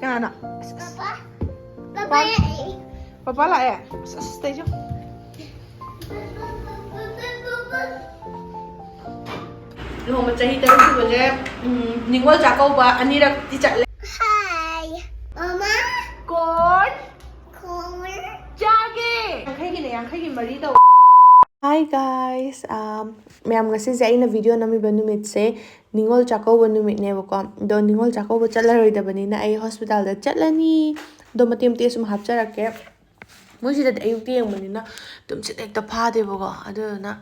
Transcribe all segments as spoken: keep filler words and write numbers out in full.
ꯀꯅꯥꯅꯣ? ꯑꯁ, ꯑꯁ꯫ ꯄꯥꯄꯥ, ꯄꯥꯄꯥ ꯂꯥꯛꯑꯦ꯫ ꯄꯥꯄꯥ ꯂꯥꯛꯑꯦ? ꯑꯁ, ꯑꯁ, ꯇꯩꯖꯧ꯫ ꯂꯨꯍꯣꯡꯕ ꯆꯍꯤ ꯇꯔꯨꯛ ꯁꯨꯕꯁꯦ, ꯎꯝ, ꯅꯤꯉꯣꯜ ꯆꯥꯛꯀꯧꯕ ꯑꯅꯤꯔꯛꯇꯤ ꯆꯠꯂꯦ꯫ Hi, Mama. Corn Corn. ꯆꯥꯒꯦ꯫ ꯌꯥꯡꯈꯩꯒꯤꯅꯦ, ꯌꯥꯡꯈꯩꯒꯤ ꯃꯔꯤ ꯇꯧ꯫ Hi guys, um, ꯃꯌꯥꯝ, ꯉꯁꯤꯁꯦ ꯑꯩꯅ video ꯅꯝꯃꯤꯕ ꯅꯨꯃꯤꯠꯁꯦ ꯅꯤꯉꯣꯜ ꯆꯥꯛꯀꯧꯕ ꯅꯨꯃꯤꯠꯅꯦꯕꯀꯣ꯫ ꯑꯗꯣ ꯅꯤꯉꯣꯜ ꯆꯥꯛꯀꯧꯕ ꯆꯠꯂꯔꯣꯏꯗꯕꯅꯤꯅ ꯑꯩ hospitalꯗ ꯆꯠꯂꯅꯤ꯫ ꯑꯗꯣ ꯃꯇꯦꯛ ꯃꯇꯦꯛ ꯁꯨꯝ ꯍꯥꯞꯆꯔꯛꯀꯦ꯫ ꯃꯣꯏꯁꯤꯗꯗꯤ ꯑꯌꯨꯛꯇ ꯌꯦꯡꯕꯅꯤꯅ ꯇꯨꯝꯁꯤꯠ ꯍꯦꯛꯇ ꯐꯥꯗꯦꯕꯀꯣ꯫ ꯑꯗꯨꯗꯨꯅ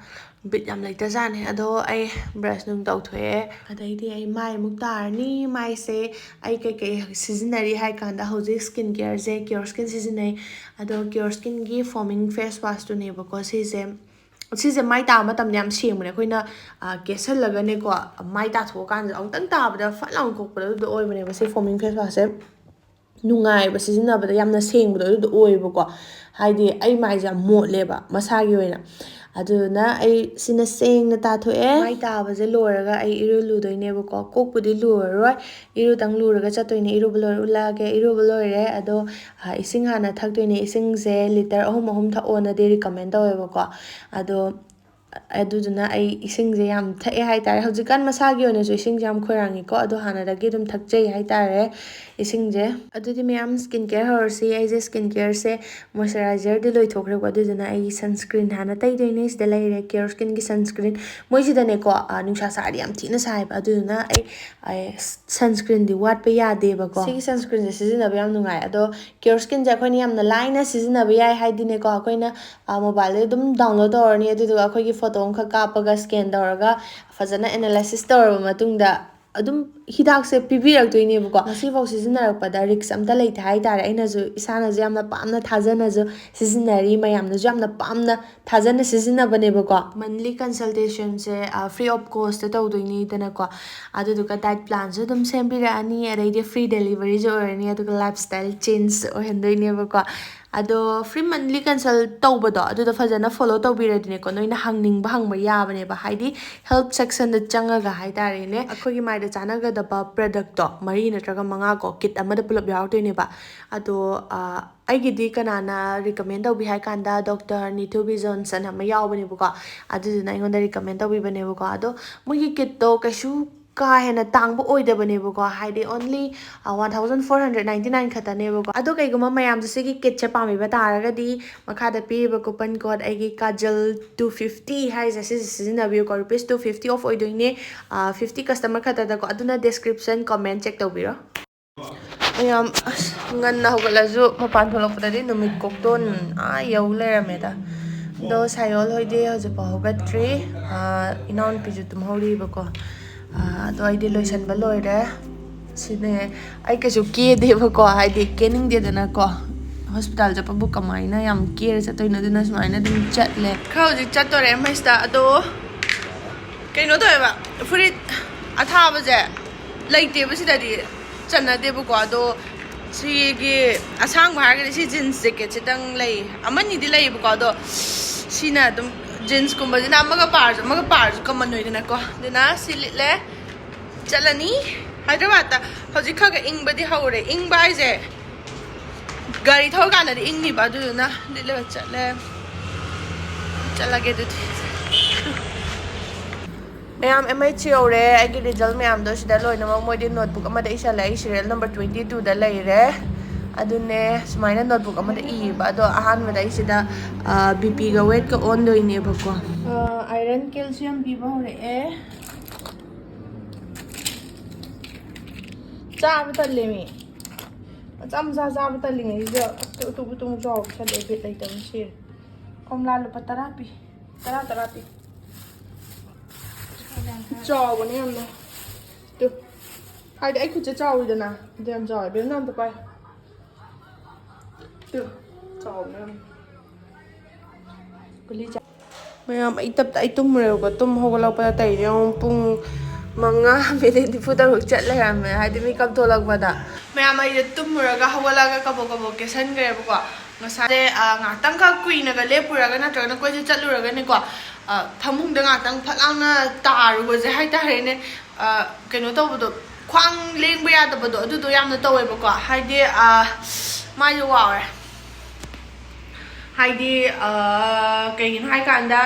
ꯕꯤꯠ ꯌꯥꯝ ꯂꯩꯇꯖꯥꯠꯅꯤ꯫ ꯑꯗꯣ ꯑꯩ brush ꯅꯨꯡ ꯇꯧꯊꯣꯛꯑꯦ꯫ ꯑꯗꯩꯗꯤ ꯑꯩ ꯃꯥꯏ ꯑꯃꯨꯛ ꯇꯥꯔꯅꯤ꯫ ꯃꯥꯏꯁꯦ ꯑꯩ ꯀꯩꯀꯩ ꯁꯤꯖꯤꯟꯅꯔꯤ ꯍꯥꯏ ꯀꯥꯟꯗ, ꯍꯧꯖꯤꯛ skin careꯁꯦ Cure Skin ꯁꯤꯖꯤꯟꯅꯩ꯫ ꯑꯗꯣ Cure Skinꯒꯤ foaming face washꯇꯨꯅꯦꯕꯀꯣ ꯁꯤꯁꯦ꯫ ꯁꯤꯁꯦ ꯃꯥꯏ ꯇꯥꯕ ꯃꯇꯝꯗ ꯌꯥꯝ ꯁꯦꯡꯕꯅꯦ꯫ ꯑꯩꯈꯣꯏꯅ, ꯑ, ꯀꯦꯁꯜꯂꯒꯅꯦꯀꯣ, ꯃꯥꯏ ꯇꯥꯊꯣꯛꯑꯀꯥꯟꯗ ꯑꯃꯨꯛꯇꯪ ꯇꯥꯕꯗ ꯐꯠ ꯂꯥꯎꯅ ꯀꯣꯛꯄꯗꯣ ꯑꯗꯨꯗꯣ ꯑꯣꯏꯕꯅꯦꯕ ꯁꯤ foaming face washꯁꯦ꯫ ꯅꯨꯡꯉꯥꯏꯕ ꯁꯤꯖꯤꯟꯅꯕꯗ, ꯌꯥꯝꯅ ꯁꯦꯡꯕꯗꯣ ꯑꯗꯨꯗꯣ ꯑꯣꯏꯌꯦꯕꯀꯣ꯫ ꯍꯥꯏꯗꯤ ꯑꯩ ꯃꯥꯏꯁꯦ ꯌꯥꯝ ꯃꯣꯠꯂꯦꯕ ꯃꯁꯥꯒꯤ ꯑꯣꯏꯅ꯫ ꯑꯗꯨꯗꯨꯅ ꯑꯩ ꯁꯤꯅ ꯁꯦꯡꯅ ꯇꯥꯊꯣꯛꯑꯦ꯫ ꯃꯥꯏ ꯇꯥꯕꯁꯦ ꯂꯣꯏꯔꯒ ꯑꯩ ꯏꯔꯨ ꯂꯨꯗꯣꯏꯅꯦꯕꯀꯣ꯫ ꯀꯣꯛꯄꯨꯗꯤ ꯂꯨꯔꯔꯣꯏ, ꯏꯔꯨꯗꯪ ꯂꯨꯔꯒ ꯆꯠꯇꯣꯏꯅꯦ꯫ ꯏꯔꯨꯕ ꯂꯣꯏꯔ ꯎꯠꯂꯛꯑꯒꯦ꯫ ꯏꯔꯨꯕ ꯂꯣꯏꯔꯦ꯫ ꯑꯗꯣ, ꯑ, ꯏꯁꯤꯡ ꯍꯥꯟꯅ ꯊꯛꯇꯣꯏꯅꯦ꯫ ꯏꯁꯤꯡꯁꯦ litre ꯑꯍꯨꯝ ꯑꯍꯨꯝ ꯊꯛꯑꯣꯅꯗꯤ recommend ꯇꯧꯋꯦꯕꯀꯣ꯫ ꯑꯗꯣ ꯑꯗꯨꯗꯨꯅ ꯑꯩ ꯏꯁꯤꯡꯁꯦ ꯌꯥꯝ ꯊꯛꯑꯦ ꯍꯥꯏꯇꯥꯔꯦ꯫ ꯍꯧꯖꯤꯛꯀꯥꯟ ꯃꯁꯥꯒꯤ ꯑꯣꯏꯅꯁꯨ ꯏꯁꯤꯡꯁꯦ ꯌꯥꯝ ꯈꯣꯏꯔꯥꯡꯉꯤꯀꯣ, ꯑꯗꯣ ꯍꯥꯟꯅꯗꯒꯤ ꯑꯗꯨꯝ ꯊꯛꯆꯩ ꯍꯥꯏꯇꯥꯔꯦ ꯏꯁꯤꯡꯁꯦ꯫ ꯑꯗꯨꯗꯤ ꯃꯌꯥꯝ, skin care ꯍꯧꯔꯁꯤ꯫ ꯑꯩꯁꯦ skin careꯁꯦ moisturizerꯗꯤ ꯂꯣꯏꯊꯣꯛꯈ꯭ꯔꯦꯀꯣ, ꯑꯗꯨꯗꯨꯅ ꯑꯩ sunscreen ꯍꯥꯟꯅ ꯇꯩꯗꯣꯏꯅꯦ꯫ ꯁꯤꯗ ꯂꯩꯔꯦ Cure Skinꯒꯤ sunscreen꯫ ꯃꯣꯏꯁꯤꯗꯅꯦꯀꯣ, ꯑ, ꯅꯨꯡꯁꯥ ꯁꯥꯔꯗꯤ ꯌꯥꯝ ꯊꯤꯅ ꯁꯥꯏꯕ, ꯑꯗꯨꯗꯨꯅ ꯑꯩ, ꯑꯩ sunscreenꯗꯤ ꯋꯥꯠꯄ ꯌꯥꯗꯦꯕꯀꯣ꯫ ꯁꯤꯒꯤ sunscreenꯁꯦ ꯁꯤꯖꯤꯟꯅꯕ ꯌꯥꯝ ꯅꯨꯡꯉꯥꯏ꯫ ꯑꯗꯣ Cure Skinꯁꯦ ꯑꯩꯈꯣꯏꯅ ꯌꯥꯝꯅ ꯂꯥꯏꯅ ꯁꯤꯖꯤꯟꯅꯕ ꯌꯥꯏ ꯍꯥꯏꯗꯤꯅꯦꯀꯣ, ꯑꯩꯈꯣꯏꯅ, ꯑ, mobileꯗ ꯑꯗꯨꯝ download ꯇꯧꯔꯅꯤ, ꯑꯗꯨꯗꯨꯒ ꯑꯩꯈꯣꯏꯒꯤ photo ꯑꯃꯈꯛ ꯀꯥꯞꯄꯒ scan ꯇꯧꯔꯒ ꯐꯖꯅ analysis ꯇꯧꯔꯕ ꯃꯇꯨꯡꯗ ꯑꯗꯨꯝ ꯍꯤꯗꯥꯛꯁꯦ ꯄꯤꯕꯤꯔꯛꯇꯣꯏꯅꯦꯕꯀꯣ꯫ ꯉꯁꯤꯐꯥꯎ ꯁꯤꯖꯤꯟꯅꯔꯛꯄꯗ risk ꯑꯝꯇ ꯂꯩꯇꯦ ꯍꯥꯏꯇꯥꯔꯦ꯫ ꯑꯩꯅꯁꯨ, ꯏꯁꯥꯅꯁꯨ ꯌꯥꯝꯅ ꯄꯥꯝꯅ ꯊꯥꯖꯅꯁꯨ ꯁꯤꯖꯤꯟꯅꯔꯤ, ꯃꯌꯥꯝꯅꯁꯨ ꯌꯥꯝꯅ ꯄꯥꯝꯅ ꯊꯥꯖꯅ ꯁꯤꯖꯤꯟꯅꯕꯅꯦꯕꯀꯣ꯫ Monthly consultationꯁꯦ, ꯑ, free of costꯇ ꯇꯧꯗꯣꯏꯅꯤꯗꯅꯀꯣ꯫ ꯑꯗꯨꯗꯨꯒ diet planꯁꯨ ꯑꯗꯨꯝ ꯁꯦꯝꯕꯤꯔꯛꯑꯅꯤ, ꯑꯗꯩꯗꯤ free deliveryꯁꯨ ꯑꯣꯏꯔꯅꯤ, ꯑꯗꯨꯒ lifestyle change ꯑꯣꯏꯍꯟꯗꯣꯏꯅꯦꯕꯀꯣ꯫ ꯑꯗꯣ free monthly consult ꯇꯧꯕꯗꯣ ꯑꯗꯨꯗ ꯐꯖꯅ follow ꯇꯧꯕꯤꯔꯗꯤꯅꯦꯀꯣ, ꯅꯣꯏꯅ ꯍꯪꯅꯤꯡꯕ ꯍꯪꯕ ꯌꯥꯕꯅꯦꯕ, ꯍꯥꯏꯗꯤ help section ꯗ ꯆꯪꯉꯒ ꯍꯥꯏꯇꯥꯔꯦꯅꯦ, ꯑꯩꯈꯣꯏꯒꯤ ꯃꯥꯏꯗ ꯆꯥꯟꯅꯒꯗꯕ product ꯇꯣ ꯃꯔꯤ ꯅꯠꯇ꯭ꯔꯒ ꯃꯉꯥ ꯀꯣ, kit ꯑꯃꯗ ꯄꯨꯂꯞ ꯌꯥꯎꯔꯛꯇꯣꯏꯅꯦꯕ꯫ ꯑꯗꯣ ꯑꯩꯒꯤꯗꯤ ꯀꯅꯥꯅ recommend ꯇꯧꯕꯤ ꯍꯥꯏ ꯀꯥꯟꯗ Doctor Nithubi Johnson ꯑꯃ ꯌꯥꯎꯕꯅꯦꯕꯀꯣ, ꯑꯗꯨꯗꯨꯅ ꯑꯩꯉꯣꯟꯗ recommend ꯇꯧꯕꯤꯕꯅꯦꯕꯀꯣ꯫ ꯑꯗꯣ ꯃꯣꯏꯒꯤ kit ꯇꯣ ꯀꯩꯁꯨ ꯀꯥ ꯍꯦꯟꯅ ꯇꯥꯡꯕ ꯑꯣꯏꯗꯕꯅꯦꯕꯀꯣ, ꯍꯥꯏꯗꯤ only one thousand four hundred ninety nine ꯈꯛꯇꯅꯦꯕꯀꯣ꯫ ꯑꯗꯣ ꯀꯩꯒꯨꯝꯕ ꯃꯌꯥꯝꯁꯨ ꯁꯤꯒꯤ kit ꯁꯦ ꯄꯥꯝꯕꯤꯕ ꯇꯥꯔꯒꯗꯤ, ꯃꯈꯥꯗ ꯄꯤꯔꯤꯕ coupon code ꯑꯩꯒꯤ ꯀꯥꯖꯜ two fifty ꯍꯥꯏꯔꯤꯁꯦ ꯁꯤꯁꯦ ꯁꯤꯖꯤꯟꯅꯕꯤꯌꯨꯀꯣ꯫ Rupees two fifty off ꯑꯣꯏꯗꯣꯏꯅꯦ, fifty customer ꯈꯛꯇꯗꯀꯣ꯫ ꯑꯗꯨꯅ description, comment check ꯇꯧꯕꯤꯔꯣ꯫ ꯃꯌꯥꯝ ꯑꯁ, ꯉꯟꯅ ꯍꯧꯒꯠꯂꯁꯨ ꯃꯄꯥꯟ ꯊꯣꯛꯂꯛꯄꯗꯗꯤ ꯅꯨꯃꯤꯠ ꯀꯣꯛꯇꯣꯟ ꯑꯥ ꯌꯧ ꯂꯩꯔꯝꯃꯦꯗ꯫ ꯑꯗꯣ ꯁꯥꯏꯌꯣꯜ ꯍꯣꯏꯗꯤ ꯍꯧꯖꯤꯛꯐꯥꯎ ꯍꯧꯒꯠꯇ꯭ꯔꯤ꯫ ꯏꯅꯥꯎꯅꯨꯄꯤꯁꯨ ꯇꯨꯝꯍꯧꯔꯤꯕꯀꯣ꯫ ꯑꯗꯣ ꯑꯩꯗꯤ ꯂꯣꯏꯁꯟꯕ ꯂꯣꯏꯔꯦ꯫ ꯁꯤꯅꯦ, ꯑꯩ ꯀꯩꯁꯨ ꯀꯦꯗꯦꯕꯀꯣ, ꯍꯥꯏꯗꯤ ꯀꯦꯅꯤꯡꯗꯦꯗꯅꯀꯣ꯫ ꯍꯣꯁꯄꯤꯇꯥꯜ ꯆꯠꯄꯕꯨ ꯀꯃꯥꯏꯅ ꯌꯥꯝ ꯀꯦꯔ ꯆꯠꯇꯣꯏꯅꯣ? ꯑꯗꯨꯅ ꯁꯨꯃꯥꯏꯅ ꯑꯗꯨꯝ ꯆꯠꯂꯦ꯫ ꯈꯔ ꯍꯧꯖꯤꯛ ꯆꯠꯇꯣꯔꯦ ꯃꯩꯁꯤꯗ꯫ ꯑꯗꯣ ꯀꯩꯅꯣ ꯇꯧꯋꯦꯕ, ꯐꯨꯔꯤꯠ ꯑꯊꯥꯕꯁꯦ ꯂꯩꯇꯦꯕ ꯁꯤꯗꯗꯤ, ꯆꯟꯅꯗꯦꯕꯀꯣ꯫ ꯑꯗꯣ ꯁꯤꯒꯤ ꯑꯁꯥꯡꯕ ꯍꯥꯏꯔꯒꯗꯤ ꯁꯤ ꯖꯤꯟꯁ ꯖꯦꯀꯦꯠꯁꯤꯇꯪ ꯂꯩ꯫ ꯑꯃꯅꯤꯗꯤ ꯂꯩꯌꯦꯕꯀꯣ, ꯑꯗꯣ ꯁꯤꯅ ꯑꯗꯨꯝ, ꯖꯤꯟꯁꯀꯨꯝꯕꯁꯤꯅ ꯑꯃꯒ ꯄꯥꯔꯁꯨ ꯑꯃꯒ ꯄꯥꯔꯁꯨ ꯀꯃꯟ ꯑꯣꯏꯗꯅꯀꯣ꯫ ꯑꯗꯨꯅ ꯁꯤ ꯂꯤꯠꯂꯦ, ꯆꯠꯂꯅꯤ꯫ ꯍꯥꯏꯗ꯭ꯔꯕꯥꯠꯇ ꯍꯧꯖꯤꯛ ꯈꯔ ꯈꯔ ꯏꯪꯕꯗꯤ ꯍꯧꯔꯦ꯫ ꯏꯪꯕ ꯍꯥꯏꯁꯦ ꯒꯥꯔꯤ ꯊꯧꯔꯀꯥꯟꯗꯗꯤ ꯏꯪꯅꯤꯕ, ꯑꯗꯨꯗꯨꯅ ꯂꯤꯠꯂꯒ ꯆꯠꯂꯦ꯫ ꯆꯠꯂꯒꯦ ꯑꯗꯨꯗꯤ꯫ ꯃꯌꯥꯝ, ꯑꯦꯝ ꯑꯩꯆ ꯌꯧꯔꯦ꯫ ꯑꯩꯒꯤ ꯔꯤꯖꯜ ꯃꯌꯥꯝꯗꯣ ꯁꯤꯗ ꯂꯣꯏꯅꯃꯛ ꯃꯣꯏꯗꯤ ꯅꯣꯠꯕꯨꯛ ꯑꯃꯗ ꯏꯁꯜꯂꯦ꯫ ꯑꯩ ꯁꯤꯔꯤꯌꯦꯜ ꯅꯝꯕꯔ twenty two ꯗ ꯂꯩꯔꯦ꯫ ꯑꯗꯨꯅꯦ ꯁꯨꯃꯥꯏꯅ ꯅꯣꯠꯕꯨꯛ ꯑꯃꯗ ꯏꯌꯦꯕ꯫ ꯑꯗꯣ ꯑꯍꯥꯟꯕꯗ ꯑꯩ ꯁꯤꯗ ꯕꯤ ꯄꯤꯒ ꯋꯦꯠꯀ ꯑꯣꯟꯗꯣꯏꯅꯦꯕꯀꯣ꯫ ꯑꯥꯏꯔꯟ ꯀꯦꯜꯁꯤꯌꯝ ꯄꯤꯕ ꯍꯧꯔꯛꯑꯦ꯫ ꯆꯥꯕ ꯇꯜꯂꯦ ꯃꯤ꯫ ꯃꯆꯥ ꯃꯆꯥ ꯆꯥꯕ ꯇꯜꯂꯤꯉꯩꯁꯤꯗ ꯑꯁ ꯎꯇꯨꯡ ꯎꯇꯨꯡ ꯆꯥꯎꯕ ꯁꯠꯂꯦ, ꯕꯤꯠ ꯂꯩꯇꯕꯅ ꯁꯤꯔꯦ꯫ ꯀꯣꯝꯂꯥ ꯂꯨꯄꯥ ꯇꯔꯥ ꯄꯤ꯫ ꯇꯔꯥ, ꯇꯔꯥ ꯄꯤ꯫ ꯆꯥꯎꯕꯅꯦ ꯌꯥꯝꯅ꯫ ꯇꯨ꯫ ꯍꯥꯏꯗꯤ ꯑꯩ ꯈꯨꯠꯁꯦ ꯆꯥꯎꯋꯤꯗꯅ꯫ ꯑꯗꯨ ꯌꯥꯝ ꯆꯥꯎꯋꯦ꯫ ꯕꯦꯝꯅ ꯑꯝꯇ ꯄꯥꯏ꯫ ꯇꯨ꯫ ꯆꯥꯎꯕꯅꯦ ꯌꯥꯝꯅ꯫ ꯒꯨꯂꯤ ꯆꯥ-, ꯃꯌꯥꯝ, ꯑꯩ ꯇꯞꯇ ꯑꯩ ꯇꯨꯝꯃꯨꯔꯦꯕꯀꯣ꯫ ꯇꯨꯝ ꯍꯧꯒꯠꯂꯛꯄꯗ ꯇꯧꯔꯤꯁꯦ ꯌꯦꯡꯉꯨ, ꯄꯨꯡ ꯃꯉꯥ ꯃꯤꯅꯤꯠ ꯅꯤꯐꯨ ꯇꯔꯨꯛ ꯆꯠ ꯂꯩꯔꯝꯃꯦ, ꯍꯥꯏꯗꯤ ꯃꯤꯀꯞ ꯊꯣꯛꯂꯛꯄꯗ꯫ ꯃꯌꯥꯝ, ꯑꯩꯁꯦ ꯇꯨꯝꯃꯨꯔꯒ ꯍꯧꯒꯠꯂꯒ ꯀꯕꯣꯛ ꯀꯕꯣꯛ ꯀꯦꯁꯟꯈ꯭ꯔꯦꯕꯀꯣ꯫ ꯉꯁꯥꯏꯁꯦ ꯉꯥꯛꯇꯪꯈꯛ ꯀꯨꯏꯅꯒ ꯂꯦꯞꯄꯨꯔꯒ ꯅꯠꯇ꯭ꯔꯒꯅ ꯀꯣꯏꯆꯠ ꯆꯠꯂꯨꯔꯒꯅꯦꯀꯣ, ꯐꯃꯨꯡꯗ ꯉꯥꯛꯇꯪ ꯐꯠ ꯂꯥꯎꯅ ꯇꯥꯔꯨꯕꯁꯦ ꯍꯥꯏꯇꯥꯔꯦꯅꯦ꯫ ꯀꯩꯅꯣ ꯇꯧꯕꯗꯣ, ꯈ꯭ꯋꯥꯡ ꯂꯦꯡꯕ ꯌꯥꯗꯕꯗꯣ ꯑꯗꯨꯗꯣ ꯌꯥꯝꯅ ꯇꯧꯋꯦꯕꯀꯣ꯫ ꯍꯥꯏꯗꯤ ꯃꯥꯏꯁꯦ ꯋꯥꯎꯔꯦ꯫ ꯍꯥꯏꯗꯤ ꯀꯩꯒꯤꯅꯣ ꯍꯥꯏꯀꯥꯟꯗ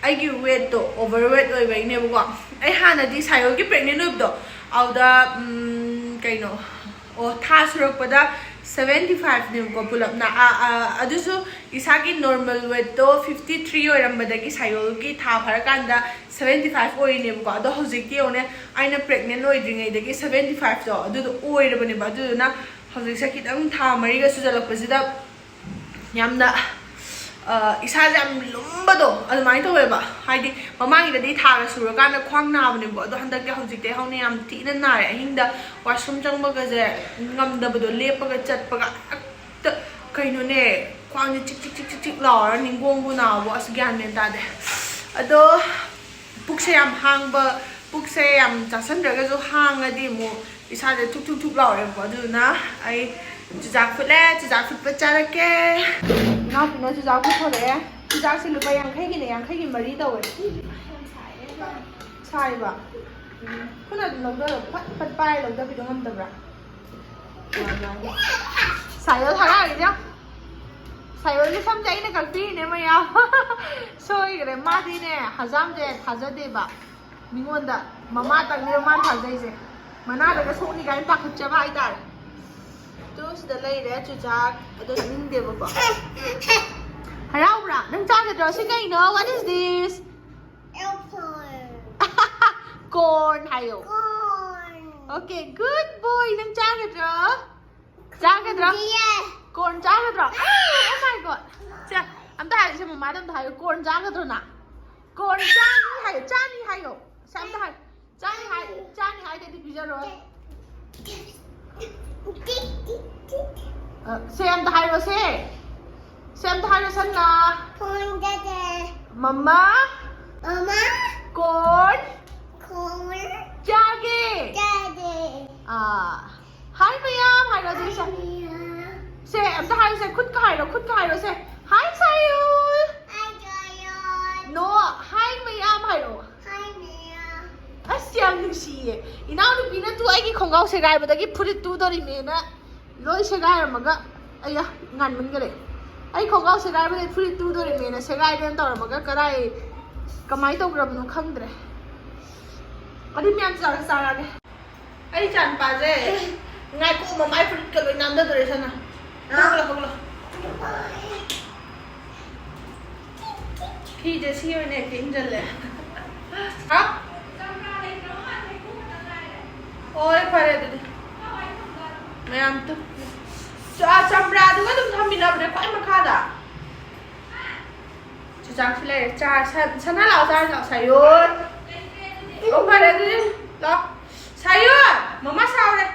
ꯑꯩꯒꯤ ꯋꯦꯠꯇꯣ ꯑꯣꯚꯔ ꯋꯦꯠ ꯑꯣꯏꯕꯩꯅꯦꯕꯀꯣ꯫ ꯑꯩ ꯍꯥꯟꯅꯗꯤ ꯁꯥꯏꯌꯣꯜꯒꯤ ꯄ꯭ꯔꯦꯒꯅꯦꯟ ꯑꯣꯏꯕꯗꯣ ꯑꯗꯨꯗ ꯀꯩꯅꯣ, ꯑꯣ, ꯊꯥ ꯁꯨꯔꯛꯄꯗ ꯁꯚꯦꯟꯇꯤ ꯐꯥꯏꯚꯅꯦꯕꯀꯣ ꯄꯨꯂꯞꯅ꯫ ꯑꯗꯨꯁꯨ ꯏꯁꯥꯒꯤ ꯅꯣꯔꯃꯦꯜ ꯋꯦꯠꯇꯣ ꯐꯤꯐꯇꯤ ꯊ꯭ꯔꯤ ꯑꯣꯏꯔꯝꯕꯗꯒꯤ ꯁꯥꯏꯌꯣꯜꯒꯤ ꯊꯥ ꯐꯥꯔꯀꯥꯟꯗ ꯁꯚꯦꯟꯇꯤ ꯐꯥꯏꯚ ꯑꯣꯏꯔꯤꯅꯦꯕꯀꯣ꯫ ꯑꯗꯣ ꯍꯧꯖꯤꯛꯇꯤ ꯌꯦꯡꯉꯨꯅꯦ, ꯑꯩꯅ ꯄ꯭ꯔꯦꯒꯅꯦꯟ ꯑꯣꯏꯗ꯭ꯔꯤꯉꯩꯗꯒꯤ ꯁꯚꯦꯟꯇꯤ ꯐꯥꯏꯚꯇꯣ ꯑꯗꯨꯗꯣ ꯑꯣꯏꯔꯕꯅꯦꯕ꯫ ꯑꯗꯨꯗꯨꯅ ꯍꯧꯖꯤꯛꯁꯦ ꯈꯤꯇꯪ ꯊꯥ ꯃꯔꯤꯒ ꯁꯨꯖꯜꯂꯛꯄꯁꯤꯗ ꯌꯥꯝꯅ ꯏꯁꯥꯁꯦ ꯌꯥꯝ ꯂꯨꯝꯕꯗꯣ ꯑꯗꯨꯃꯥꯏꯅ ꯇꯧꯋꯦꯕ꯫ ꯍꯥꯏꯗꯤ ꯃꯃꯥꯡꯒꯤꯗꯗꯤ ꯊꯥꯒ ꯁꯨꯔꯀꯥꯟꯗ ꯈ꯭ꯋꯥꯡ ꯅꯥꯕꯅꯦꯕꯀꯣ꯫ ꯑꯗꯣ ꯍꯟꯗꯛꯇꯤ ꯍꯧꯖꯤꯛꯇꯤ ꯍꯧꯅ ꯌꯥꯝ ꯊꯤꯅ ꯅꯥꯔꯦ꯫ ꯑꯍꯤꯡꯗ ꯋꯥꯁꯔꯨꯝ ꯆꯪꯕꯒꯁꯦ ꯉꯝꯗꯕꯗꯣ, ꯂꯦꯞꯄꯒ ꯆꯠꯄꯒ ꯍꯦꯛꯇ ꯀꯩꯅꯣꯅꯦ, ꯈ꯭ꯋꯥꯡꯁꯦ ꯆꯤꯛ ꯆꯤꯛ ꯆꯤꯛ ꯆꯤꯛ ꯆꯤꯛ ꯂꯥꯎꯔ ꯅꯤꯡꯒꯣꯡꯕꯨ ꯅꯥꯕ, ꯑꯁ, ꯒ꯭ꯌꯥꯟ ꯃꯦꯟ ꯇꯥꯗꯦ꯫ ꯑꯗꯣ ꯄꯨꯛꯁꯦ ꯌꯥꯝ ꯍꯥꯡꯕ, ꯄꯨꯛꯁꯦ ꯌꯥꯝ ꯆꯥꯁꯟꯗ꯭ꯔꯒꯁꯨ ꯍꯥꯡꯉꯗꯤ ꯑꯃꯨꯛ ꯏꯁꯥꯁꯦ ꯊꯨꯛ ꯊꯨꯛ ꯊꯨꯛ ꯂꯥꯎꯔꯦꯕꯀꯣ꯫ ꯑꯗꯨꯗꯨꯅ ꯑꯩ ꯆꯨꯖꯥꯛ ꯐꯨꯠꯂꯦ, ꯆꯨꯖꯥꯛ ꯐꯨꯠꯄ ꯆꯥꯔꯛꯀꯦ꯫ ꯏꯅꯥꯎꯄꯤꯅ ꯆꯨꯖꯥꯛ ꯄꯨꯊꯣꯔꯛꯑꯦ꯫ ꯆꯨꯖꯥꯛꯁꯦ ꯂꯨꯄꯥ ꯌꯥꯡꯈꯩꯒꯤꯅꯦ, ꯌꯥꯡꯈꯩꯒꯤ ꯃꯔꯤ ꯇꯧꯋꯦ꯫ ꯁꯥꯏꯕ꯫ ꯎꯝ꯫ ꯈꯨꯠꯅ ꯑꯗꯨꯝ ꯂꯧꯗꯔꯣ꯫ ꯐꯠ ꯐꯠ ꯄꯥꯏꯔ ꯂꯧꯗꯕꯤꯗꯣ ꯉꯝꯗꯕ꯭ꯔꯥ? ꯁꯥꯏꯌꯣ ꯍꯔꯥꯎꯔꯤꯁꯦ꯫ ꯁꯥꯏꯌꯣꯒꯤ ꯁꯝꯁꯦ ꯑꯩꯅ ꯀꯛꯄꯤꯔꯤꯅꯦ ꯃꯌꯥꯝ꯫ ꯁꯣꯏꯈ꯭ꯔꯦ꯫ ꯃꯥꯗꯤꯅꯦ ꯍꯖꯥꯝꯁꯦ ꯊꯥꯖꯗꯦꯕ꯫ ꯃꯤꯉꯣꯟꯗ ꯃꯃꯥꯇꯪꯅꯦꯕ ꯃꯥꯅ ꯊꯥꯖꯩꯁꯦ꯫ ꯃꯅꯥꯗꯒ ꯁꯣꯛꯅꯤ ꯀꯥꯏꯅ ꯄꯥꯈꯠꯆꯕ ꯍꯥꯏꯇꯥꯔꯦ꯫ ꯇꯨ ꯁꯤꯗ ꯂꯩꯔꯦ ꯆꯨꯖꯥꯛ꯫ ꯑꯗꯣ ꯆꯥꯅꯤꯡꯗꯦꯕꯀꯣ꯫ ꯍꯔꯥꯎꯕ꯭ꯔꯥ? ꯅꯪ ꯆꯥꯒꯗ꯭ꯔꯣ? ꯁꯤ ꯀꯩꯅꯣ? What is this? Apple. Corn ꯍꯥꯏꯌꯣ꯫ Corn. Okay, good boy. ꯅꯪ ꯆꯥꯒꯗ꯭ꯔꯣ? ꯆꯥꯒꯗ꯭ꯔꯣ? Yes. Corn ꯆꯥꯒꯗ꯭ꯔꯣ? Oh my God. ꯁꯦ, ꯑꯝꯇ ꯍꯥꯏꯌꯨ, ꯁꯦ, ꯃꯃꯥꯗ ꯑꯝꯇ ꯍꯥꯏꯌꯨ, corn ꯆꯥꯒꯗ꯭ꯔꯣ ꯅꯪ? Corn ꯆꯥꯅꯤ ꯍꯥꯏꯌꯨ, ꯆꯥꯅꯤ ꯍꯥꯏꯌꯨ꯫ ꯁꯦ, ꯑꯝꯇ ꯍꯥꯏꯌꯨ, ꯆꯥꯅꯤ ꯍꯥꯏ, ꯆꯥꯅꯤ ꯍꯥꯏꯗꯗꯤ ꯄꯤꯖꯔꯣꯏ꯫ ꯑ, ꯁꯦ, ꯑꯝꯇ ꯍꯥꯏꯔꯣ, ꯁꯦ꯫ ꯁꯦ, ꯑꯝꯇ ꯍꯥꯏꯔꯣ, ꯁꯟꯅ꯫ Corn ꯆꯥꯗꯦ꯫ ꯃꯃꯥ꯫ ꯃꯃꯥ꯫ Corn꯫ Corn꯫ ꯆꯥꯒꯦ꯫ ꯆꯥꯗꯦ꯫ ꯑꯥ꯫ Hi ꯃꯌꯥꯝ ꯍꯥꯏꯔꯣ ꯑꯗꯨꯗꯤ ꯁꯦ꯫ ꯃꯌꯥꯝ꯫ ꯁꯦ, ꯑꯝꯇ ꯍꯥꯏꯌꯨꯁꯦ, ꯈꯨꯠꯀ ꯍꯥꯏꯔꯣ, ꯈꯨꯠꯀ ꯍꯥꯏꯔꯣꯁꯦ. ꯍꯥꯏ ꯁꯥꯌꯨꯜ. ꯅꯣ, ꯍꯥꯏ ꯃꯌꯥꯝ ꯍꯥꯏꯔꯣ. ꯑꯁ, ꯌꯥꯝ ꯅꯨꯡꯁꯤꯌꯦ. ꯏꯅꯥꯎꯅꯨꯄꯤꯅ ꯇꯨ ꯑꯩꯒꯤ ꯈꯣꯡꯒ꯭ꯔꯥꯎ ꯁꯦꯒꯥꯏꯕꯗꯒꯤ ꯐꯨꯔꯤꯠ ꯇꯨꯗꯣꯔꯤꯃꯦꯅ ꯂꯣꯏ ꯁꯦꯒꯥꯏꯔꯝꯃꯒ, ꯑꯩꯌꯥ, ꯉꯥꯟꯃꯟꯈꯔꯦ. ꯑꯩ ꯈꯣꯡꯒ꯭ꯔꯥꯎ ꯁꯦꯒꯥꯏꯕꯗꯒꯤ ꯐꯨꯔꯤꯠ ꯇꯨꯗꯣꯔꯤꯃꯦꯅ ꯁꯦꯒꯥꯏꯗꯅ ꯇꯧꯔꯝꯃꯒ ꯀꯗꯥꯏ, ꯀꯃꯥꯏꯅ ꯇꯧꯈ꯭ꯔꯕꯅꯣ ꯈꯪꯗ꯭ꯔꯦ. ꯑꯗꯨ ꯃꯌꯥꯝ ꯆꯥꯔ ꯆꯥꯔꯒꯦ. ꯑꯩ ꯏꯆꯥ ꯅꯨꯄꯥꯁꯦ, ꯉꯥꯏꯈꯣ, ꯃꯃꯥꯏ ꯐꯨꯔꯤꯠꯀ ꯂꯣꯏ ꯅꯥꯟꯗꯗꯣꯔꯦ ꯁꯅ. ꯍꯧꯒꯠꯂꯣ, ꯍꯧꯒꯠꯂꯣ. ꯐꯤꯁꯦ ꯁꯤ ꯑꯣꯏꯅ ꯍꯦꯛꯇ ꯏꯟꯁꯤꯜꯂꯦ. ꯍꯥ? ꯍꯣꯏ, ꯐꯔꯦ ꯑꯗꯨꯗꯤ. ꯃꯌꯥꯝ ꯇꯨ. ꯆ-, ꯆꯝꯄ꯭ꯔꯥꯗꯨꯒ ꯑꯗꯨꯝ ꯊꯝꯃꯤꯟꯅꯕꯅꯦ ꯈ꯭ꯋꯥꯏ ꯃꯈꯥꯗ. ꯆꯨꯖꯥꯛꯁꯨ ꯂꯩꯔꯦ. ꯆꯥ-, ꯁ-, ꯁꯅꯥ ꯂꯥꯛꯑꯣ, ꯆꯥꯔꯁꯤ ꯂꯥꯛꯑꯣ, ꯁꯥꯌꯣꯟ. ꯑꯣ, ꯐꯔꯦ ꯑꯗꯨꯗꯤ. ꯂꯥꯛꯑꯣ. ꯁꯥꯌꯣꯟ! ꯃꯃꯥ ꯁꯥꯎꯔꯦ.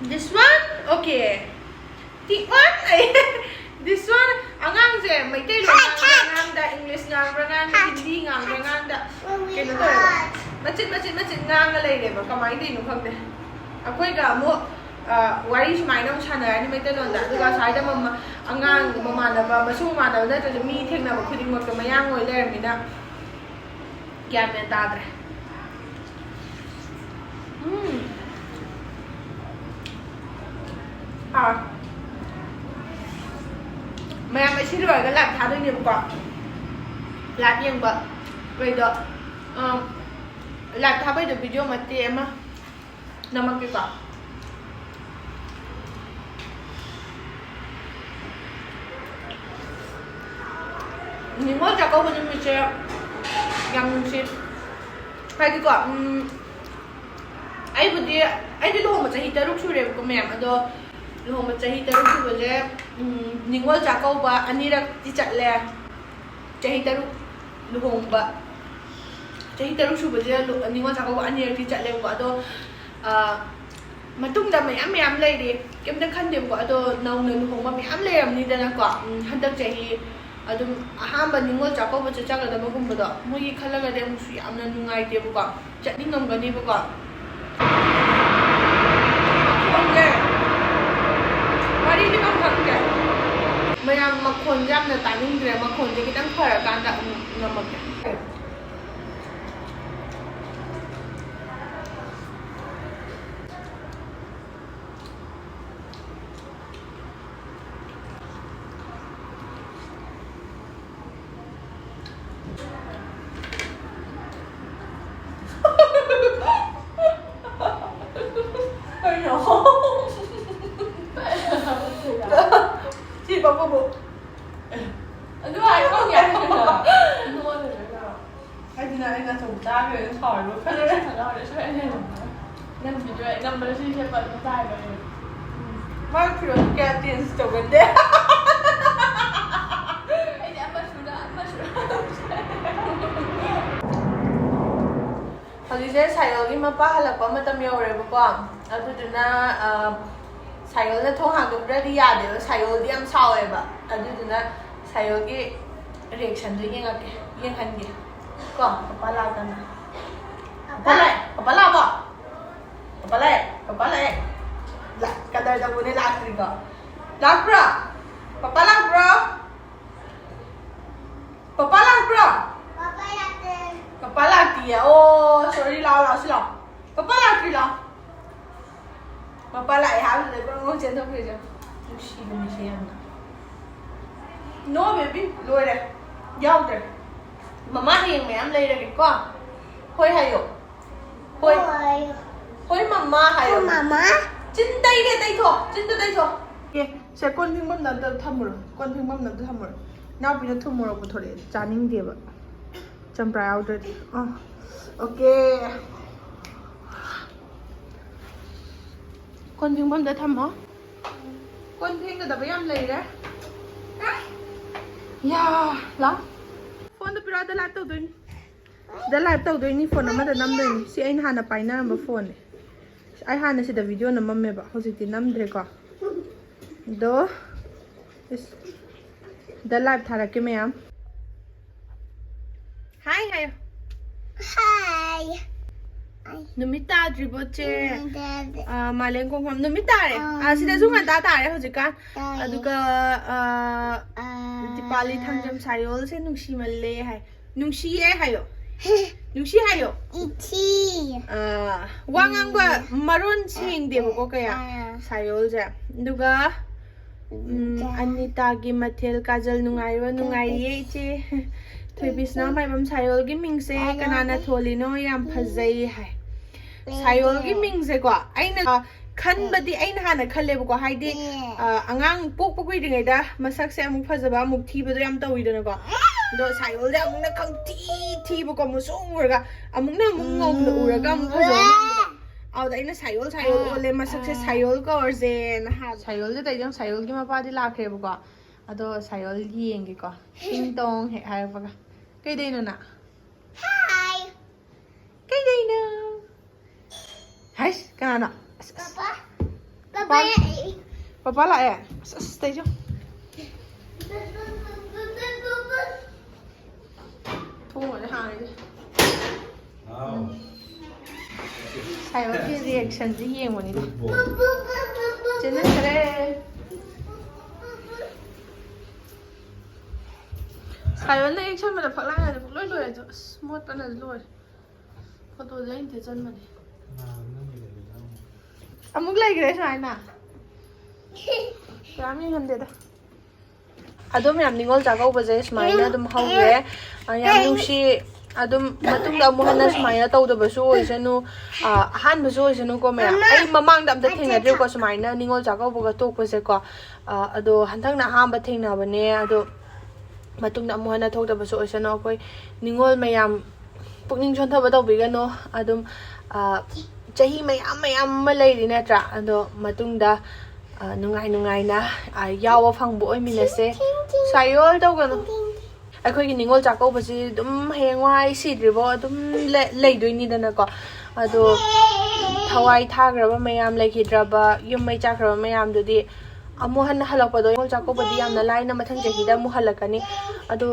This one? Okay. This one? ꯑꯉꯥꯡꯁꯦ ꯃꯩꯇꯩꯂꯣꯟ ꯉꯥꯡꯕ꯭ꯔꯥ ꯉꯥꯡꯗ, English ꯉꯥꯡꯕ꯭ꯔꯥ ꯉꯥꯡꯗ, Hindi ꯉꯥꯡꯕ꯭ꯔꯥ ꯉꯥꯡꯗ, ꯀꯩꯅꯣ ꯇꯧꯋꯦꯕ. ꯃꯆꯤꯠ, ꯃꯆꯤꯠ, ꯃꯆꯤꯠ ꯉꯥꯡꯉ ꯂꯩꯔꯦꯕ. ꯀꯃꯥꯏꯅ ꯇꯧꯔꯤꯅꯣ ꯈꯪꯗꯦ. ꯑꯩꯈꯣꯏꯒ ꯑꯃꯨꯛ, ꯑ, ꯋꯥꯔꯤ ꯁꯨꯃꯥꯏꯅ ꯑꯃꯨꯛ ꯁꯥꯟꯅꯔꯅꯤ ꯃꯩꯇꯩꯂꯣꯟꯗ, ꯑꯗꯨꯒ ꯁ꯭ꯋꯥꯏꯗ ꯃꯃ-, ꯑꯉꯥꯡ ꯃꯃꯥꯟꯅꯕ, ꯃꯁꯨ ꯃꯃꯥꯟꯅꯕ ꯅꯠꯇ꯭ꯔꯁꯨ ꯃꯤ ꯊꯦꯡꯅꯕ ꯈꯨꯗꯤꯡꯃꯛꯇ ꯃꯌꯥꯡ ꯑꯣꯏ ꯂꯩꯔꯝꯃꯤꯅ ꯒ꯭ꯌꯥꯟ ꯃꯦꯟ ꯇꯥꯗ꯭ꯔꯦ. ꯎꯝ. ꯍꯥꯎ. ꯃꯌꯥꯝ, ꯑꯩ ꯁꯤ ꯂꯣꯏꯔꯒ live ꯊꯥꯗꯣꯏꯅꯦꯕꯀꯣ. Live ꯌꯦꯡꯕ ꯀꯩꯗꯣ, ꯑ, live ꯊꯥꯕꯩꯗꯣ video ꯃꯇꯦꯛ ꯑꯃ ꯅꯝꯃꯛꯀꯦꯀꯣ. ꯅꯤꯉꯣꯜ ꯆꯥꯛꯀꯧꯕ ꯅꯨꯃꯤꯠꯁꯦ ꯌꯥꯝ ꯅꯨꯡꯁꯤ. ꯍꯥꯏꯗꯤꯀꯣ, ꯎꯝ, ꯑꯩꯕꯨꯗꯤ, ꯑꯩꯗꯤ ꯂꯨꯍꯣꯡꯕ ꯆꯍꯤ ꯇꯔꯨꯛ ꯁꯨꯔꯦꯕꯀꯣ, ꯃꯌꯥꯝ. ꯑꯗꯣ ꯂꯨꯍꯣꯡꯕ ꯆꯍꯤ ꯇꯔꯨꯛ ꯁꯨꯕꯁꯦ, ꯎꯝ, ꯅꯤꯉꯣꯜ ꯆꯥꯛꯀꯧꯕ ꯑꯅꯤꯔꯛꯇꯤ ꯆꯠꯂꯦ. ꯆꯍꯤ ꯇꯔꯨꯛ ꯂꯨꯍꯣꯡꯕ, ꯆꯍꯤ ꯇꯔꯨꯛ ꯁꯨꯕꯁꯦ ꯂꯨ-, ꯅꯤꯉꯣꯜ ꯆꯥꯛꯀꯧꯕ ꯑꯅꯤꯔꯛꯇꯤ ꯆꯠꯂꯦꯕꯀꯣ. ꯑꯗꯣ, ꯑ, ꯃꯇꯨꯡꯗ ꯃꯌꯥꯝ ꯃꯌꯥꯝ ꯂꯩꯔꯤ, ꯀꯩꯝꯇ ꯈꯟꯗꯦꯕꯀꯣ. ꯑꯗꯣ ꯅꯧꯅ ꯂꯨꯍꯣꯡꯕ ꯃꯌꯥꯝ ꯂꯩꯔꯝꯅꯤꯗꯅꯀꯣ. ꯎꯝ, ꯍꯟꯗꯛ ꯆꯍꯤ ꯑꯗꯨꯝ ꯑꯍꯥꯟꯕ ꯅꯤꯉꯣꯜ ꯆꯥꯛꯀꯧꯕ ꯆꯠꯆꯒꯗꯕꯒꯨꯝꯕꯗꯣ, ꯃꯣꯏꯒꯤ ꯈꯜꯂꯒꯗꯤ ꯑꯃꯨꯛꯁꯨ ꯌꯥꯝꯅ ꯅꯨꯡꯉꯥꯏꯇꯦꯕꯀꯣ. ꯆꯠꯅꯤꯡꯉꯝꯒꯅꯤꯕꯀꯣ. ꯈꯪꯗꯦ. ꯃꯈꯣꯟꯁꯦ ꯌꯥꯝꯅ ꯇꯥꯅꯤꯡꯗ꯭ꯔꯦ, ꯃꯈꯣꯟꯁꯦ ꯈꯤꯇꯪ ꯐꯔꯀꯥꯟꯗ ꯑꯃꯨꯛ ꯅꯝꯃꯛꯀꯦ꯫ ꯀꯩꯅꯣ? ꯁꯤ ꯄꯛꯄꯕꯨ꯫ ꯑꯗꯨ ꯍꯥꯏ ꯀꯧꯒꯦ ꯍꯥꯏꯔꯒ꯫ ꯅꯣꯛꯑ ꯂꯩꯔꯒ꯫ ꯑꯩꯗꯤ ꯅꯪ ꯑꯩꯅ ꯑꯆꯧꯕ ꯆꯥꯈ꯭ꯔꯦꯅ ꯁꯥꯎꯔꯤꯕ ꯈꯜꯂꯨꯔꯦ꯫ ꯍꯔꯥꯎꯔꯦ, ꯁꯣꯏ ꯑꯩꯅ ꯍꯦꯟꯅ꯫ ꯅꯪ ꯚꯤꯗꯤꯑꯣ ꯑꯩ ꯅꯝꯕꯗ ꯁꯤ ꯁꯦꯠꯄ ꯑꯗꯨꯝ ꯇꯥꯏꯕ ꯑꯩ꯫ ꯃꯥ ꯐꯤꯔꯣꯜ ꯀꯌꯥ ꯆꯦꯟꯖ ꯇꯧꯒꯟꯗꯦ꯫ ꯑꯩꯗꯤ ꯑꯃ ꯁꯨꯔ ꯑꯃ ꯁꯨꯔ꯫ ꯍꯧꯖꯤꯛꯁꯦ ꯁꯥꯏꯌꯣꯜꯒꯤ ꯃꯄꯥ ꯍꯜꯂꯛꯄ ꯃꯇꯝ ꯌꯧꯔꯦꯕꯀꯣ꯫ ꯑꯗꯨꯗꯨꯅ, ꯑ, ꯁꯥꯏꯌꯣꯜꯅ ꯊꯣꯡ ꯍꯥꯡꯗꯣꯛꯇ꯭ꯔꯗꯤ ꯌꯥꯗꯦꯕ꯫ ꯁꯥꯏꯌꯣꯜꯗꯤ ꯌꯥꯝ ꯁꯥꯎꯋꯦꯕ꯫ ꯑꯗꯨꯗꯨꯅ ꯁꯥꯏꯌꯣꯜꯒꯤ ꯔꯤꯌꯦꯛꯁꯟꯗꯣ ꯌꯦꯡꯉꯛꯀꯦ, ꯌꯦꯡꯍꯟꯒꯦ꯫ ꯀꯣ, ꯄꯄꯥ ꯂꯥꯛꯀꯥꯟꯗ꯫ ꯄꯄꯥ ꯂꯥꯛꯑꯦ, ꯄꯄꯥ ꯂꯥꯛꯑꯕꯣ? ꯄꯄꯥ ꯂꯥꯛꯑꯦ, ꯄꯄꯥ ꯂꯥꯛꯑꯦ꯫ ꯂꯥꯛ-, ꯀꯗꯔ ꯇꯧꯕꯅꯦ, ꯂꯥꯛꯇ꯭ꯔꯤꯀꯣ꯫ ꯂꯥꯛꯄ꯭ꯔꯣ? ꯄꯄꯥ ꯂꯥꯛꯄ꯭ꯔꯣ? ꯄꯄꯥ ꯂꯥꯛꯄ꯭ꯔꯣ? ꯄꯄꯥ ꯂꯥꯛꯇꯦ꯫ ꯄꯄꯥ ꯂꯥꯛꯇꯤꯌꯦ꯫ ꯑꯣ, ꯁꯣꯔꯤ, ꯂꯥꯛꯑꯣ, ꯂꯥꯛꯑꯣ, ꯁꯤ ꯂꯥꯛꯑꯣ꯫ ꯄꯄꯥ ꯂꯥꯛꯇ꯭ꯔꯤ, ꯂꯥꯛꯑꯣ꯫ ꯄꯄꯥ ꯂꯥꯛꯑꯦ ꯍꯥꯏꯕꯗꯨꯗ ꯒ꯭ꯔꯣꯡ ꯒ꯭ꯔꯣꯡ ꯆꯦꯟꯊꯣꯛꯈ꯭ꯔꯤꯁꯦ꯫ ꯅꯨꯡꯁꯤꯕꯅꯤꯁꯦ ꯌꯥꯝꯅ꯫ No, baby, ꯂꯣꯏꯔꯦ꯫ ꯌꯥꯎꯗ꯭ꯔꯦ꯫ ꯃꯃꯥ ꯍꯌꯦꯡ ꯃꯌꯥꯝ ꯂꯩꯔꯒꯦꯀꯣ꯫ ꯍꯣꯏ ꯍꯥꯏꯌꯣ꯫ ꯍꯣꯏ꯫ ꯍꯣꯏ꯫ ꯍꯣꯏ, ꯃꯃꯥ ꯍꯥꯏꯌꯣ꯫ ꯍꯣꯏ, ꯃꯃꯥ꯫ ꯆꯤꯟ ꯇꯩꯔꯦ, ꯇꯩꯊꯣꯛ꯫ ꯆꯤꯟꯗꯣ ꯇꯩꯊꯣꯛ꯫ ꯑꯦ, ꯁꯦ, ꯀꯣꯟ ꯐꯦꯡꯐꯝꯗ ꯑꯝꯇ ꯊꯝꯃꯨꯔꯣ꯫ ꯀꯣꯟ ꯐꯦꯡꯐꯝꯗ ꯑꯝꯇ ꯊꯝꯃꯨꯔꯣ꯫ ꯏꯅꯥꯎꯄꯤꯅ ꯊꯨꯝ ꯃꯣꯔꯣꯛ ꯄꯨꯊꯣꯔꯛꯑꯦ꯫ ꯆꯥꯅꯤꯡꯗꯦꯕ꯫ ꯆꯝꯄ꯭ꯔꯥ ꯌꯥꯎꯗ꯭ꯔꯗꯤ꯫ ꯑꯥ, ꯑꯣꯀꯦ꯫ ꯀꯣꯟ ꯐꯦꯡꯐꯝꯗ ꯊꯝꯃꯣ꯫ ꯀꯣꯟ ꯐꯦꯡꯒꯗꯕ ꯌꯥꯝ ꯂꯩꯔꯦ꯫ ꯌꯥ, ꯂꯥꯎ꯫ ꯐꯣꯟꯗꯣ ꯄꯤꯔꯛꯑꯣ, ꯑꯗ ꯂꯥꯏꯚ ꯇꯧꯗꯣꯏꯅꯤ꯫ ꯁꯤꯗ ꯂꯥꯏꯚ ꯇꯧꯗꯣꯏꯅꯤ, ꯐꯣꯟ ꯑꯃꯗ ꯅꯝꯗꯣꯏꯅꯤ꯫ ꯁꯤ ꯑꯩꯅ ꯍꯥꯟꯅ ꯄꯥꯏꯅꯔꯝꯕ ꯐꯣꯟꯅꯦ꯫ ꯑꯩ ꯍꯥꯟꯅ ꯁꯤꯗ ꯚꯤꯗꯤꯑꯣ ꯅꯝꯃꯝꯃꯦꯕ, ꯍꯧꯖꯤꯛꯇꯤ ꯅꯝꯗ꯭ꯔꯦꯀꯣ꯫ ꯑꯗꯣ, ꯏꯁ, ꯁꯤꯗ ꯂꯥꯏꯚ ꯊꯥꯔꯛꯀꯦ ꯃꯌꯥꯝ꯫ ꯍꯥꯏ ꯍꯥꯏꯌꯣ꯫ ꯍꯥꯏ꯫ ꯅꯨꯃꯤꯠ ꯇꯥꯗ꯭ꯔꯤꯕꯣ, ꯆꯦ? ꯎꯝ, ꯇꯥꯗꯦ꯫ ꯑ, ꯃꯥꯂꯦꯝ ꯈꯣꯡꯐꯝ ꯅꯨꯃꯤꯠ ꯇꯥꯔꯦ꯫ ꯑꯥ꯫ ꯑ, ꯁꯤꯗꯁꯨ ꯉꯟꯇꯥ ꯇꯥꯔꯦ ꯍꯧꯖꯤꯛꯀꯥꯟ꯫ ꯇꯥꯏꯌꯦ꯫ ꯑꯗꯨꯒ, ꯑ, ꯑꯥ꯫ ꯗꯤꯄꯥꯂꯤ ꯊꯥꯡꯖꯝ ꯁꯥꯌꯣꯜꯁꯦ ꯅꯨꯡꯁꯤꯃꯜꯂꯦ ꯍꯥꯏ꯫ ꯅꯨꯡꯁꯤꯌꯦ ꯍꯥꯏꯌꯣ꯫ ꯅꯨꯡꯁꯤ ꯍꯥꯏꯌꯣ꯫ ꯏꯊꯤ꯫ ꯑ, ꯋꯥ ꯉꯥꯡꯕ ꯃꯔꯣꯟ ꯁꯦꯡꯗꯦꯕꯀꯣ ꯀꯌꯥ ꯑꯥ꯫ ꯁꯥꯌꯣꯜꯁꯦ꯫ ꯑꯗꯨꯒ, ꯎꯝ, ꯎꯝ, ꯑꯅꯤꯇꯥꯒꯤ ꯃꯊꯦꯜ ꯀꯥꯖꯜ ꯅꯨꯡꯉꯥꯏꯔꯤꯕ? ꯅꯨꯡꯉꯥꯏꯔꯤꯌꯦ ꯏꯆꯦ꯫ ꯊꯣꯏꯕꯤꯁꯅꯥ ꯃꯥꯏꯕꯝ ꯁꯥꯌꯣꯜꯒꯤ ꯃꯤꯡꯁꯦ ꯀꯅꯥꯅ ꯊꯣꯜꯂꯤꯅꯣ? ꯌꯥꯝ ꯐꯖꯩ ꯍꯥꯏ꯫ ꯁꯥꯌꯣꯜꯒꯤ ꯃꯤꯡꯁꯦꯀꯣ, ꯑꯩꯅ, ꯑ, ꯈꯟꯕꯗꯤ ꯑꯩꯅ ꯍꯥꯟꯅ ꯈꯜꯂꯦꯕꯀꯣ, ꯍꯥꯏꯗꯤ, ꯑ, ꯑꯉꯥꯡ ꯄꯣꯛꯄ ꯀꯨꯏꯗ꯭ꯔꯤꯉꯩꯗ ꯃꯁꯛꯁꯦ ꯑꯃꯨꯛ ꯐꯖꯕ ꯑꯃꯨꯛ ꯊꯤꯕꯗꯣ ꯌꯥꯝ ꯇꯧꯋꯤꯗꯅꯀꯣ꯫ ꯑꯗꯣ ꯁꯥꯌꯣꯜꯗꯤ ꯑꯃꯨꯛꯅ ꯈꯪꯊꯤ ꯊꯤꯕꯀꯣ, ꯃꯨꯁꯨꯛ ꯃꯨꯔꯒ, ꯑꯃꯨꯛꯅ ꯑꯃꯨꯛ ꯉꯧꯅ ꯎꯔꯒ ꯑꯃꯨꯛ ꯐꯖꯕ ꯃꯥꯟꯕꯗꯣ꯫ ꯑꯗꯨꯗ ꯑꯩꯅ ꯁꯥꯌꯣꯜ ꯁꯥꯌꯣꯜ ꯑꯣꯜꯂꯦ, ꯃꯁꯛꯁꯦ ꯁꯥꯌꯣꯜ ꯀꯧꯔꯁꯦꯅ ꯍꯥꯏꯕ꯫ ꯁꯥꯌꯣꯜꯁꯦ ꯇꯧꯔꯤꯁꯦ ꯌꯦꯡꯉꯣ, ꯁꯥꯌꯣꯜꯒꯤ ꯃꯄꯥꯗꯤ ꯂꯥꯛꯈ꯭ꯔꯦꯕꯀꯣ꯫ ꯑꯗꯣ ꯁꯥꯌꯣꯜ ꯌꯦꯡꯒꯦꯀꯣ꯫ ꯇꯤꯡ ꯇꯣꯡ ꯍꯦꯛ ꯍꯥꯏꯔꯛꯄꯒ꯫ ꯀꯩꯗꯩꯅꯣ ꯅꯪ? ꯍꯥꯏ꯫ ꯀꯩꯗꯩꯅꯣ? ꯍꯩꯁ, ꯀꯅꯥꯅꯣ? ꯑꯁ, ꯑꯁ꯫ ꯄꯄꯥ꯫ ꯄꯄꯥ꯫ ꯄꯄꯥ ꯂꯥꯛꯑꯦ? ꯑꯁ, ꯑꯁ, ꯇꯩꯖꯧ꯫ ꯊꯣꯡ ꯂꯣꯏꯅ ꯍꯥꯡꯉꯤꯁꯦ꯫ ꯍꯥꯎ꯫ ꯁꯥꯌꯣꯜꯒꯤ reactionꯁꯦ ꯌꯦꯡꯕꯅꯤꯗ꯫ Good boy꯫ ꯆꯦꯟꯖꯟꯈ꯭ꯔꯦ꯫ ꯁꯥꯌꯣꯜꯅ ꯌꯦꯛꯁꯟꯕꯗ ꯐꯛꯂꯥꯡꯒꯁꯦ ꯄꯨꯡꯂꯣꯏ ꯂꯣꯏꯔꯦ꯫ ꯑꯗꯣ ꯑꯁ, ꯃꯣꯠꯄꯅ ꯂꯣꯏꯔꯦ꯫ ꯐꯣꯇꯣꯁꯦ ꯑꯩꯅ ꯊꯦꯠꯆꯟꯕꯅꯦ꯫ ꯑꯃꯨꯛ ꯂꯩꯈ꯭ꯔꯦ ꯁꯨꯃꯥꯏꯅ꯫ ꯀꯌꯥꯝ ꯌꯦꯡꯍꯟꯗꯦꯗ꯫ ꯑꯗꯣ ꯃꯌꯥꯝ, ꯅꯤꯉꯣꯜ ꯆꯥꯛꯀꯧꯕꯁꯦ ꯁꯨꯃꯥꯏꯅ ꯑꯗꯨꯝ ꯍꯧꯈ꯭ꯔꯦ꯫ ꯑ, ꯌꯥꯝ ꯅꯨꯡꯁꯤ꯫ ꯑꯗꯨꯝ ꯃꯇꯨꯡꯗ ꯑꯃꯨꯛ ꯍꯟꯅ ꯁꯨꯃꯥꯏꯅ ꯇꯧꯗꯕꯁꯨ ꯑꯣꯏꯁꯅꯨ, ꯑ, ꯑꯍꯥꯟꯕꯁꯨ ꯑꯣꯏꯁꯅꯨꯀꯣ ꯃꯌꯥꯝ꯫ ꯑꯩ ꯃꯃꯥꯡꯗ ꯑꯝꯇ ꯊꯦꯡꯅꯗ꯭ꯔꯤꯀꯣ ꯁꯨꯃꯥꯏꯅ ꯅꯤꯉꯣꯜ ꯆꯥꯛꯀꯧꯕꯒ ꯇꯣꯛꯄꯁꯦꯀꯣ꯫ ꯑ, ꯑꯗꯣ ꯍꯟꯗꯛꯅ ꯑꯍꯥꯟꯕ ꯊꯦꯡꯅꯕꯅꯦ꯫ ꯑꯗꯣ ꯃꯇꯨꯡꯗ ꯑꯃꯨꯛ ꯍꯟꯅ ꯊꯣꯛꯇꯕꯁꯨ ꯑꯣꯏꯁꯅꯨ꯫ ꯑꯩꯈꯣꯏ ꯅꯤꯉꯣꯜ ꯃꯌꯥꯝ ꯄꯨꯛꯅꯤꯡ ꯁꯣꯟꯊꯕ ꯇꯧꯕꯤꯒꯅꯨ꯫ ꯑꯗꯨꯝ, ꯑ, ꯆꯍꯤ ꯃꯌꯥꯝ ꯃꯌꯥꯝ ꯑꯃ ꯂꯩꯔꯤ ꯅꯠꯇ꯭ꯔꯥ? ꯑꯗꯣ ꯃꯇꯨꯡꯗ, ꯑ, ꯅꯨꯡꯉꯥꯏ ꯅꯨꯡꯉꯥꯏꯅ, ꯑ, ꯌꯥꯎꯕ ꯐꯪꯕ ꯑꯣꯏꯃꯤꯟꯅꯁꯦ꯫ ꯁꯥꯌꯣꯜ ꯇꯧꯒꯅꯨ꯫ ꯑꯩꯈꯣꯏꯒꯤ ꯅꯤꯉꯣꯜ ꯆꯥꯛꯀꯧꯕꯁꯤ ꯑꯗꯨꯝ ꯍꯌꯦꯡꯋꯥꯏ ꯁꯤꯗ꯭ꯔꯤꯕꯣ ꯑꯗꯨꯝ ꯂꯩ-, ꯂꯩꯗꯣꯏꯅꯤꯗꯅꯀꯣ꯫ ꯑꯗꯣ ꯊꯋꯥꯏ ꯊꯥꯈ꯭ꯔꯕ ꯃꯌꯥꯝ, ꯂꯩꯈꯤꯗ꯭ꯔꯕ, ꯌꯨꯝ ꯃꯩ ꯆꯥꯛꯈ꯭ꯔꯕ ꯃꯌꯥꯝꯗꯨꯗꯤ ꯑꯃꯨꯛ ꯍꯟꯅ ꯍꯜꯂꯛꯄꯗꯣ, ꯅꯤꯉꯣꯜ ꯆꯥꯛꯀꯧꯕꯗꯤ ꯌꯥꯝꯅ ꯂꯥꯏꯅ ꯃꯊꯪ ꯆꯍꯤꯗ ꯑꯃꯨꯛ ꯍꯜꯂꯛꯀꯅꯤ꯫ ꯑꯗꯣ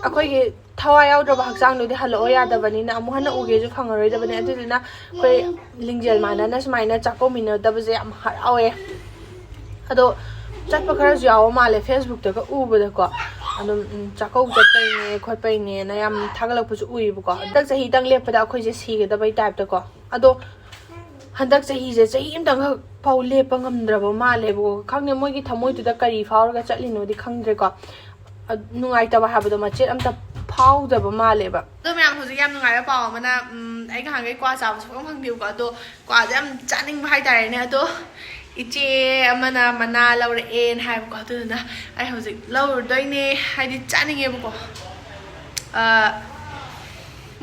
ꯑꯩꯈꯣꯏꯒꯤ ꯊꯋꯥꯏ ꯌꯥꯎꯗ꯭ꯔꯕ ꯍꯛꯆꯥꯡꯗꯨꯗꯤ ꯍꯜꯂꯛꯑꯣ ꯌꯥꯗꯕꯅꯤꯅ, ꯑꯃꯨꯛ ꯍꯟꯅ ꯎꯒꯦꯁꯨ ꯐꯪꯉꯔꯣꯏꯗꯕꯅꯤ꯫ ꯑꯗꯨꯗꯨꯅ ꯑꯩꯈꯣꯏ ꯂꯤꯡꯖꯦꯜ ꯃꯥꯟꯅꯅ ꯁꯨꯃꯥꯏꯅ ꯆꯥꯛꯀꯧꯃꯤꯟꯅꯗꯕꯁꯦ ꯌꯥꯝ ꯍꯔꯥꯎꯋꯦ꯫ ꯑꯗꯣ ꯆꯠꯄ ꯈꯔꯁꯨ ꯌꯥꯎꯕ ꯃꯥꯜꯂꯦ, ꯐꯦꯁꯕꯨꯛꯇꯒ ꯎꯕꯗꯀꯣ꯫ ꯑꯗꯨꯝ, ꯎꯝ, ꯆꯥꯛꯀꯧ ꯆꯠꯄꯩꯅꯦ ꯈꯣꯠꯄꯩꯅꯦꯅ ꯌꯥꯝ ꯊꯥꯒꯠꯂꯛꯄꯁꯨ ꯎꯏꯕꯀꯣ꯫ ꯍꯟꯗꯛ ꯆꯍꯤꯇꯪ ꯂꯦꯞꯄꯗ ꯑꯩꯈꯣꯏꯁꯦ ꯁꯤꯒꯗꯕꯩ ꯇꯥꯏꯞꯇꯀꯣ꯫ ꯑꯗꯣ ꯍꯟꯗꯛ ꯆꯍꯤꯁꯦ ꯆꯍꯤ ꯑꯃꯇꯪꯈꯛ ꯐꯥꯎ ꯂꯦꯞꯄ ꯉꯝꯗ꯭ꯔꯕ ꯃꯥꯜꯂꯦꯕꯀꯣ꯫ ꯈꯪꯗꯦ, ꯃꯣꯏꯒꯤ ꯊꯃꯣꯏꯗꯨꯗ ꯀꯔꯤ ꯐꯥꯎꯔꯒ ꯆꯠꯂꯤꯅꯣꯗꯤ ꯈꯪꯗ꯭ꯔꯦꯀꯣ꯫ ꯑ, ꯅꯨꯡꯉꯥꯏꯇꯕ ꯍꯥꯏꯕꯗꯣ ꯃꯆꯦꯠ ꯑꯝꯇ ꯐꯥꯎꯗꯕ ꯃꯥꯜꯂꯦꯕ꯫ ꯑꯗꯣ ꯃꯌꯥꯝ, ꯍꯧꯖꯤꯛ ꯌꯥꯝ ꯅꯨꯡꯉꯥꯏꯕ ꯄꯥꯎ ꯑꯃꯅ, ꯎꯝ, ꯑꯩ ꯉꯍꯥꯟꯈꯩ ꯀ꯭ꯋꯥ ꯆꯥꯕ ꯁꯨꯡꯐꯪ ꯐꯪꯗꯦꯕꯀꯣ꯫ ꯑꯗꯣ ꯀ꯭ꯋꯥꯁꯦ ꯌꯥꯝ ꯆꯥꯅꯤꯡꯕ ꯍꯥꯏꯇꯥꯔꯦꯅꯦ꯫ ꯑꯗꯣ ꯏꯆꯦ ꯑꯃꯅ ꯃꯅꯥ ꯂꯧꯔꯛꯑꯦꯅ ꯍꯥꯏꯕꯀꯣ꯫ ꯑꯗꯨꯗꯨꯅ ꯑꯩ ꯍꯧꯖꯤꯛ ꯂꯧꯔꯨꯗꯣꯏꯅꯦ, ꯍꯥꯏꯗꯤ ꯆꯥꯅꯤꯡꯉꯦꯕꯀꯣ꯫ ꯑ,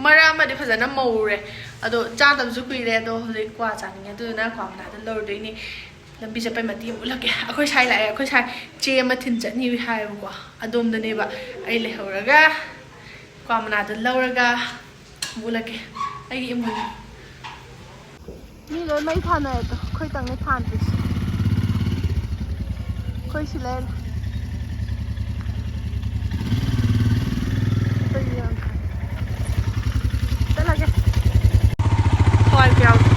ꯃꯔꯛ ꯑꯃꯗꯤ ꯐꯖꯅ ꯃꯧꯔꯦ, ꯑꯗꯣ ꯆꯥꯗꯕꯁꯨ ꯀꯨꯏꯔꯦ꯫ ꯑꯗꯣ ꯍꯧꯖꯤꯛ ꯀ꯭ꯋꯥ ꯆꯥꯅꯤꯡꯉꯦ, ꯑꯗꯨꯗꯨꯅ ꯀ꯭ꯋꯥ ꯃꯅꯥꯗ ꯂꯧꯔꯨꯗꯣꯏꯅꯦ꯫ ꯂꯝꯕꯤ ꯆꯠꯄꯩ ꯃꯇꯦꯛ ꯑꯃ ꯎꯠꯂꯛꯀꯦ꯫ ꯑꯩꯈꯣꯏ ꯁꯥꯏ ꯂꯥꯛꯑꯦ, ꯑꯩꯈꯣꯏ ꯁꯥꯏ ꯆꯦ ꯑꯃ ꯊꯤꯟ ꯆꯠꯅꯤꯕ ꯍꯥꯏꯌꯦꯕꯀꯣ꯫ ꯑꯗꯣꯝꯗꯅꯦꯕ ꯑꯩ ꯂꯩꯍꯧꯔꯒ ꯀ꯭ꯋꯥ ꯃꯅꯥꯗꯣ ꯂꯧꯔꯒ ꯑꯃꯨꯛ ꯎꯠꯂꯛꯀꯦ꯫ ꯑꯩꯒꯤ ꯏꯃꯨꯡ ꯃꯤ ꯂꯣꯏ ꯃꯩ ꯊꯥꯅꯔꯦ ꯑꯗꯣ, ꯑꯩꯈꯣꯏꯇꯪꯅꯦ ꯊꯥꯟꯗ꯭ꯔꯤꯁꯦ꯫ ꯑꯩꯈꯣꯏ ꯁꯤ ꯂꯩꯔꯦ꯫ ꯑꯩꯈꯣꯏ ꯌꯦꯡꯉꯣ꯫ ꯆꯠꯂꯒꯦ꯫ ꯊꯋꯥꯏ ꯌꯥꯎꯗꯦ꯫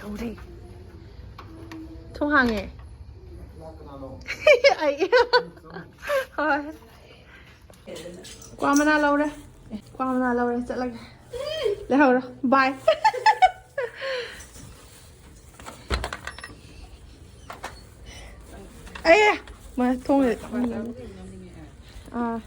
ꯌꯧꯔꯦ꯫ ꯊꯣꯡ ꯍꯥꯡꯉꯦ꯫ ꯑꯩ꯫ ꯍꯣꯏ꯫ ꯀ꯭ꯋꯥ ꯃꯅꯥ ꯂꯧꯔꯦ꯫ ꯀ꯭ꯋꯥ ꯃꯅꯥ ꯂꯧꯔꯦ꯫ ꯆꯠꯂꯒꯦ꯫ ꯂꯩꯍꯧꯔꯣ꯫ ꯕꯥꯏ꯫ ꯑꯩ꯫ ꯃꯥ ꯊꯣꯡ꯫ ꯑꯥ꯫